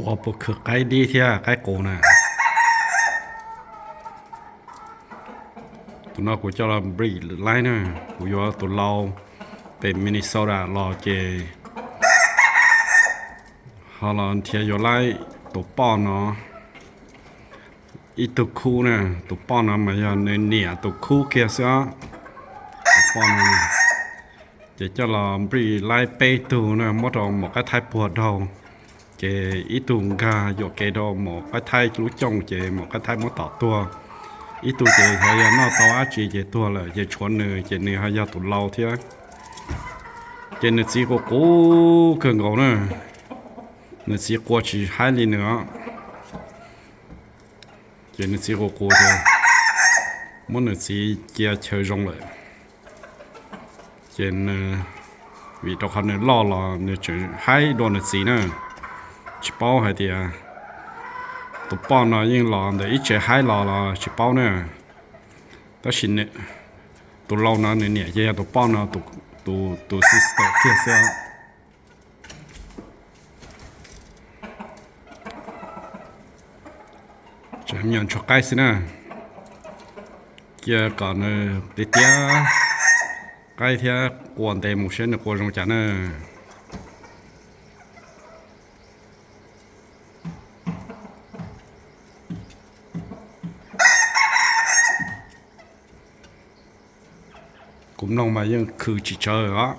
Ua puas khwv qaib dib thiab qaib qus na. Tus no kuv coj los breed laib na, kuv yuav tus lau pem Minnesota los ces ho los nrhiav yuav laib tus poj no ib tug khub na. Tus poj no mas yog nws niam tus khub kiag xwb os. Tus poj no ces coj los breed laib peb tug na, muab rau maum qaib thaib puag dhau. Ces ib tug nkag yuam kev rau maum qaib thaib lub cooj ces maum qaib thaib muab tom tuag. Ib tug ces yog noj tau dab tsi ces tuag lawm ces tshuav nws ces nws ho yog tus lau thiab. Ces nws txiv qus qus kawg nkaus na, nws txiv qua tsis haib li nws os. Ces nws txiv qus qus ces muab nws txiv cia chaw zoo lawm. Ces nws, vim rau qhov nws loj los nws tseem haib dua nws txiv na. Tsis paub hais tias tus poj no yeej los ntawm ib tsev haib los los tsis paub na. Tab sis tus lau no nws niam ces yog tus poj no tus sister kiag xwb. Tseem me nyuam ntsuag qaib xwb na, cia kom nws tiav tiav qaib thiab qua ntes mus seb nws qua zoo cas na. Kuv mloog mas yeej khwv tsis tsawg os.